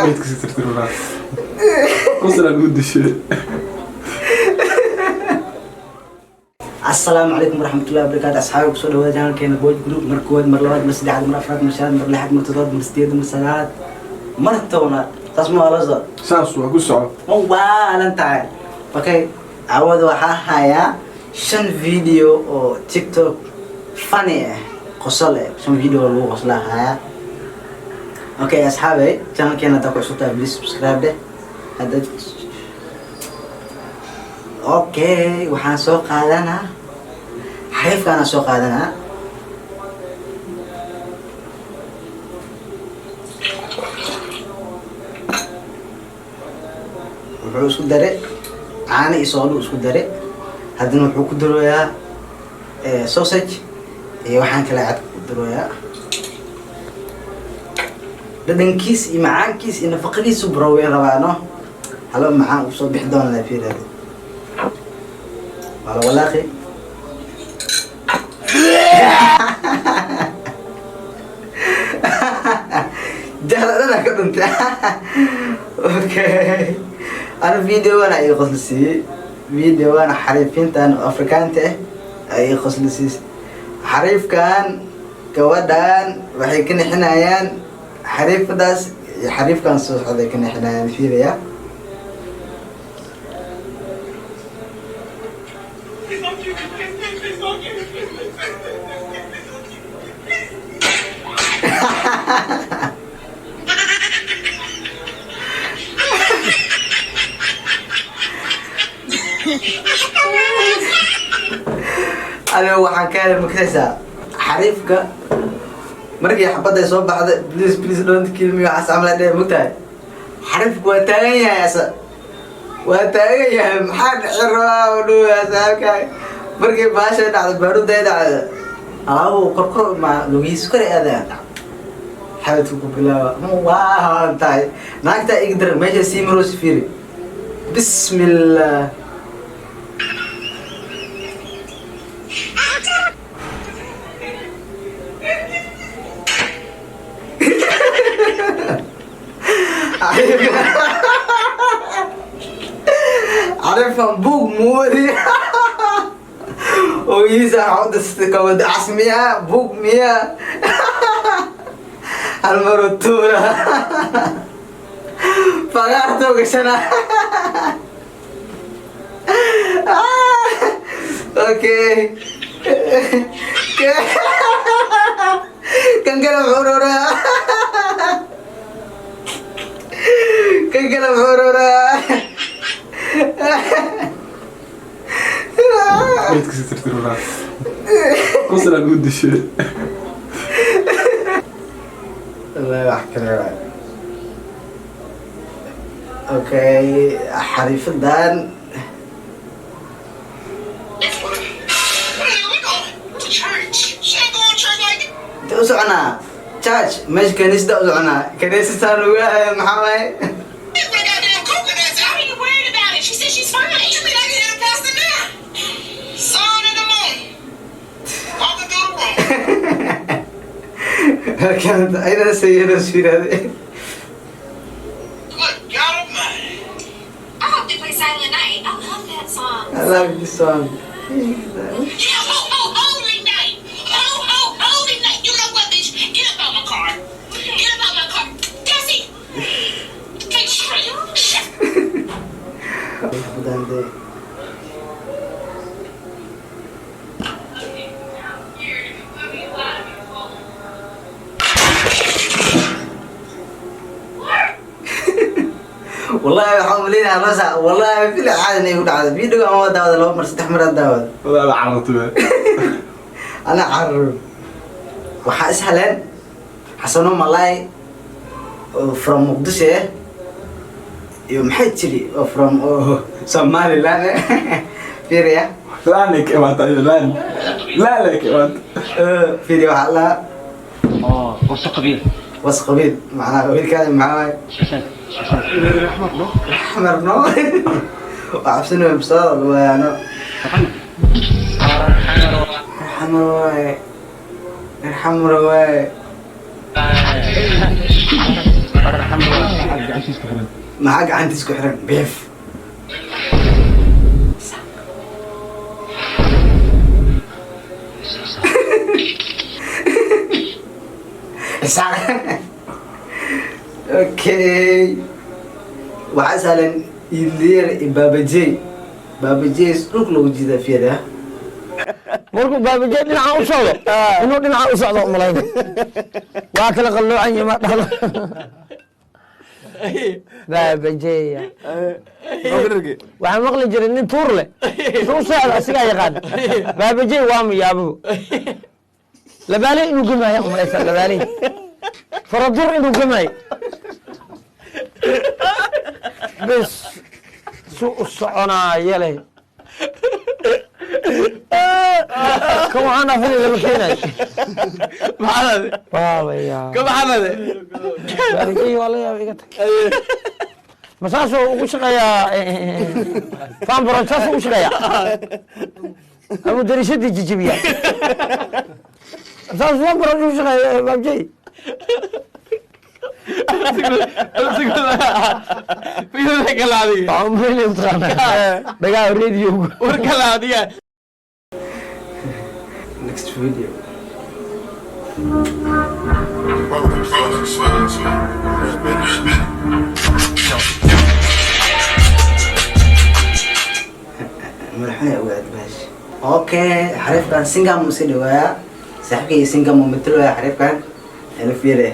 Meydkiisa tirtirnaa. Qosla lagu dishay. Asalaamu calaykum waraxmatullahi wabarakaatu. Asxaabi, kusoo dhawaada channelkeena Boy Group. Mar koowaad, mar labaad, mar saddexaad, mar afraad, mar shanaad, mar lixaad, mar toddobaad, mar sideed, mar sagaalaad, mar tobnaad. Saas ma waa la soo Saas waa ku soco. Ma waalan tahay? Okay, cawada waxaa hayaa shan video oo TikTok funny ah, qosol eh, shan video oo lagu qoslaa hayaa. Okay asxaabey, channelkeena haddaa ku cusub tahay, please subscribe dheh hadda. Okay, waxaan soo qaadanaa xariifkaanaan soo qaadanaa. Wuxuu isku dare caano iyo soodhu isku dare, haddana wuxuu ku daroyaa sausage iyo waxaan kale cad ku daroyaa. Dhadhankiis iyo macaankiis iyo nafaqadiisu baroween rabaa, no halo macaan usoo bixi doona. Fiirade, waa la walaaqi. Jahla dhana ka dhuntay. Okay, ana videowana ay qosli siiyey, videowana xariifintan oo Afrikaanta ah ay qosli siisay. Xariifkan, gabadhan waxay ka nixinayaan xariifadaas iyo xariifkan soo socday ka nixinayaan. Fiiraya. Please don't kill me. Please, please, please don't kill me. Please, please, please, please, please, please, please don't kill me. Please. Aniga waxaan ka helay, makasaysaa xariifka markii xabadday soo baxda, "Please, please don't kill me," waxaas camal dheh. Mogtahay, xariifku waa taagan yahay, asa waa taagan yahay. Maxaa dhici rabaa udhow saaxiibkaay markii baasha dhacdo, baaruda ay dhacdo, alaabu korkor ma lugihiis kor aadaya, xabadku ku bilaaba. Waa tahay naagta igdar meesha sii maroos. Fiiri, bismillah. Xariifkan buug muwadi ogiisa kawada cas miya, buug miya, hal maro tuura fagaartoo gashana. Okay, kan kale muxuu roraa? Kan kale muxuu roraa? Meydkiisa tirtirnaa. Qosla lagu dishay. Wallahi wax kale waay. Okay, xariifadan. Where the hell we going? To church. She ain't going to church like Inta u soconaa? Church, meesha kaniisada u soconaa. Kaniisadaan ugu ahay maxaa waaye? that. With a goddamn coconuts Why out. are you worried about it? She said she's fine. You mean I can hear the pastor now? Sun in the moon. Walking through the room. Ayadana sayidoo fiiraade. Good God Almighty. I hope they play Silent Night. I love that song. I love this song. Yeah, ho, ho, holy night. Ho, ho, holy night. You know what, bitch? Get up out my car. Get up out my car. Desi. Think straight. Shit. Xabadan dee. Wallahi waxaan umaleynaya rosa, wallahi fili caadi inay ku dhacdo. Video ama daawada laba mar, saddex mar aan daawada. Wadaada carartay. Ana carar. Waxaa is heleen Xasano Malay oo from Muqdisho eh iyo maxay tiri oo from oo Somaliland eh. Fiiriya. Laan ka imaata iyo laan. Laan ka imaata. Fiiriya, waxaa lahaa اه وص قبيل. Was qabiil macnaha qabiilkaada maxaa waaye? حسن حسن. Axmar no waa cabsanaya bisaada waano. Xamar waaye, xamar waaye. Gacantiis ku xiran? Maxaa gacantiis ku xiran? Beef. Isaaq. Okay, waxaa sahlan Iidliyar iyo Baabajey. Baabajey dhulka lagu jiidaa fiira. Markuu Baabajey dhinaca u socdo, inuu dhinaca u socdo umalayna waa kala qalloocan yahay, ma dhahdo Baabajeya. Waxaa maqli jiray nin tuur leh intuu u socdo asigaa yaqaan. Baabajey waa miyaabuhu labaaley inuu gamaayo umalaysa, labaaley faradur inuu gamaayo bes su u soconaayo leh kan waxaan afin lama keenayo. Maxamed. Waabaya. Ka Maxamed. Baabajey waa la yaaba, iga tag. Ma saasuu ugu shaqeeyaa fanbron? Saasuu ugu shaqeeyaa ama dariishadii jijibiya? Saasuu fanbron ugu shaqeeya Baabajey. Fiirada kala adiga. Waxaan umaynaya mataqaanaa dhagaa radiogu. War kala adiga. Next video. Madaxweyne ogaad baash. Okay, xariifkan singam uu sii dhawaaya saaxiibkay, singam uu matalaya xariifkan. Ila fiire.